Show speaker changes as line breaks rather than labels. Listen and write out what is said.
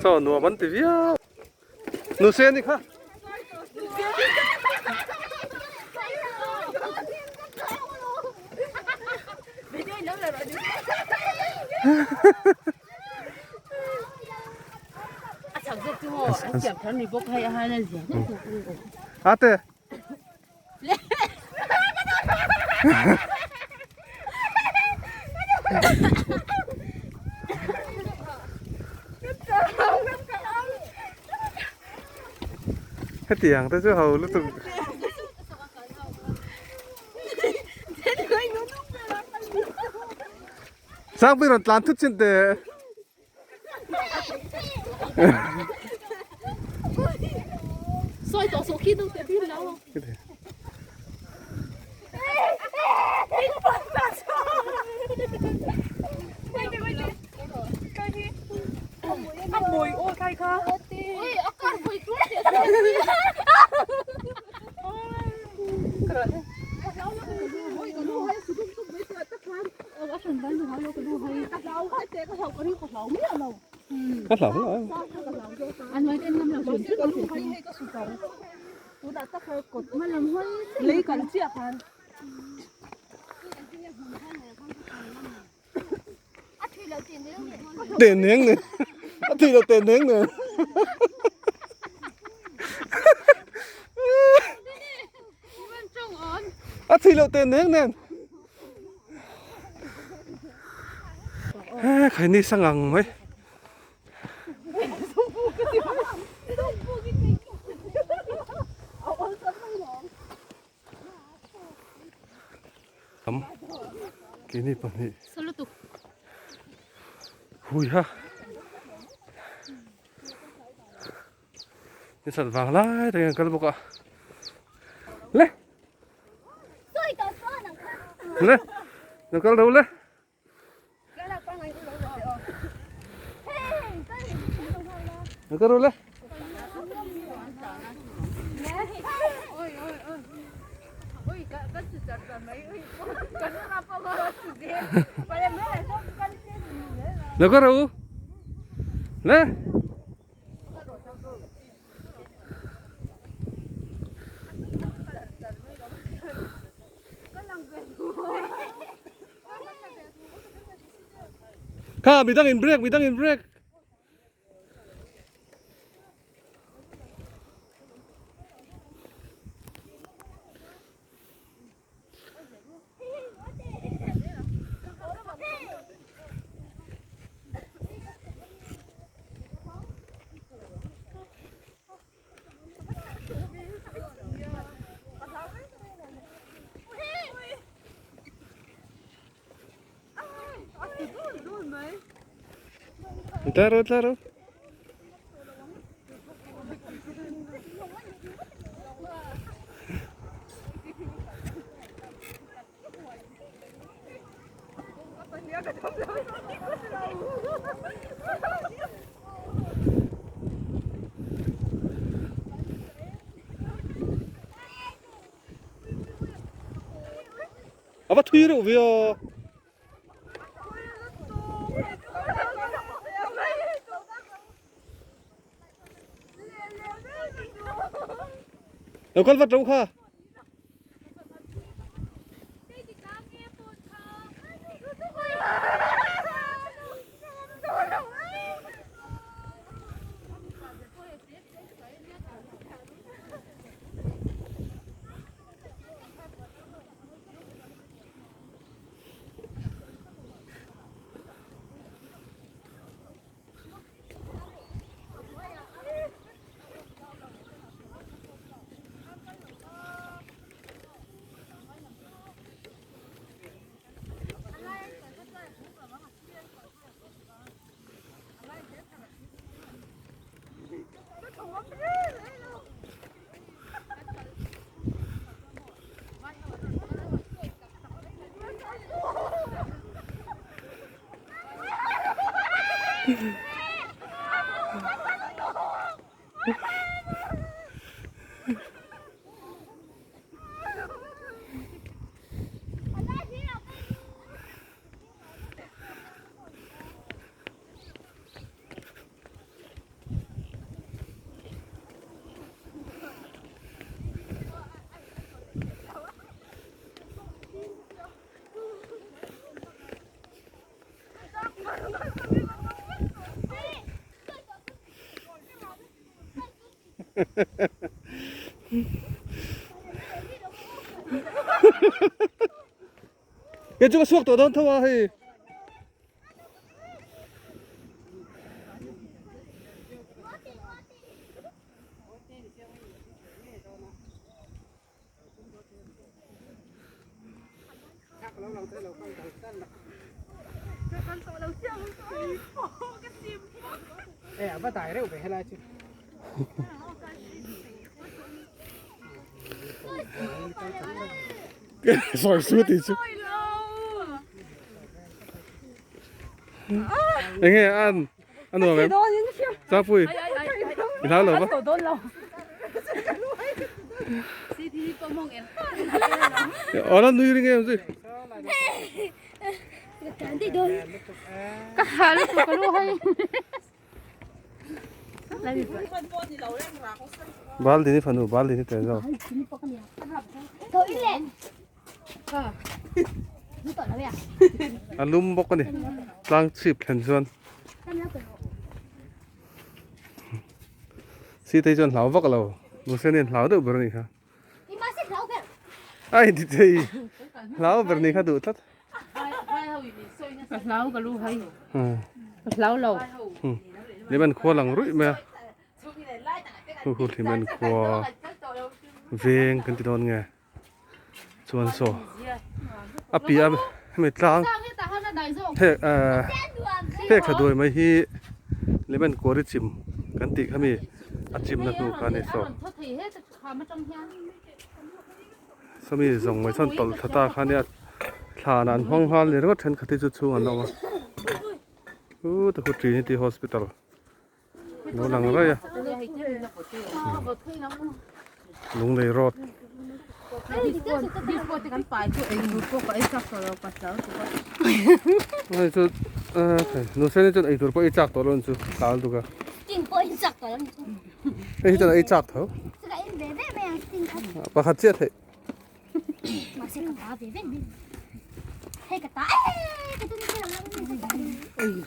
Saw nuam an ti viau. Nuse ani kha. Ate. Hetiang te chu ho lutuk. Sangpui rawn tlan thut chin teh.
Sawi tawh sawh khi deuh teh bik lo.
Ka hlau hlau. Tiền nướng nè. Thì là tiền nướng nè. A thi loh teh neng nen. He khaini sang ang mai. Tam keini pahnih. Hui ha. Ni sat vang lai tak hian kal bawk a le le lo kal ro le lo kal ro le lo kal ro le Kha midang in break midang in break. Tlar rawh tlar rawh. A va thui reuh ve aw. Lo kal vat ro kha. Kei chu ka chhuak tawh dawn tho a hei. Sawi su tih chu. Enge an a nuam em? Chapui i hlau lo va. Aw la nui ring em zui.
Ka hal ka lu hai.
Baldini fanu baldini tel zawk. A lum bawk a ni tlang chhip thlen chuan sitei chuan hlau vak lo Lucian hian hlau deuh ber a nih kha a inti thei hlau ber nih kha duh tlat.
Ka hlau ka lu hai ka hlau lo.
Hlimen khua lang ruih mai a. Khu khu Hlimen khua veng kan ti dawn nge chuan saw a piah hemi tlang phek ahh phek tha duai mai hi Hlimen kuari chim kan tih kha mi a chimna hnu kha a ni saw. Sawmi zawng mai chuan tawlh thla ta kha nia thlan ah an hmang nghal ni ringawt thenkhat hi chu chhung an awm a u te khu Trinity Hospital lo lang raih a Lunglei road hei chu nuseni chuan eitur pawh ei chak tawh lo ang chu kal tuk a hei hi chuan a ei chak tho. Pakhat chiah theih.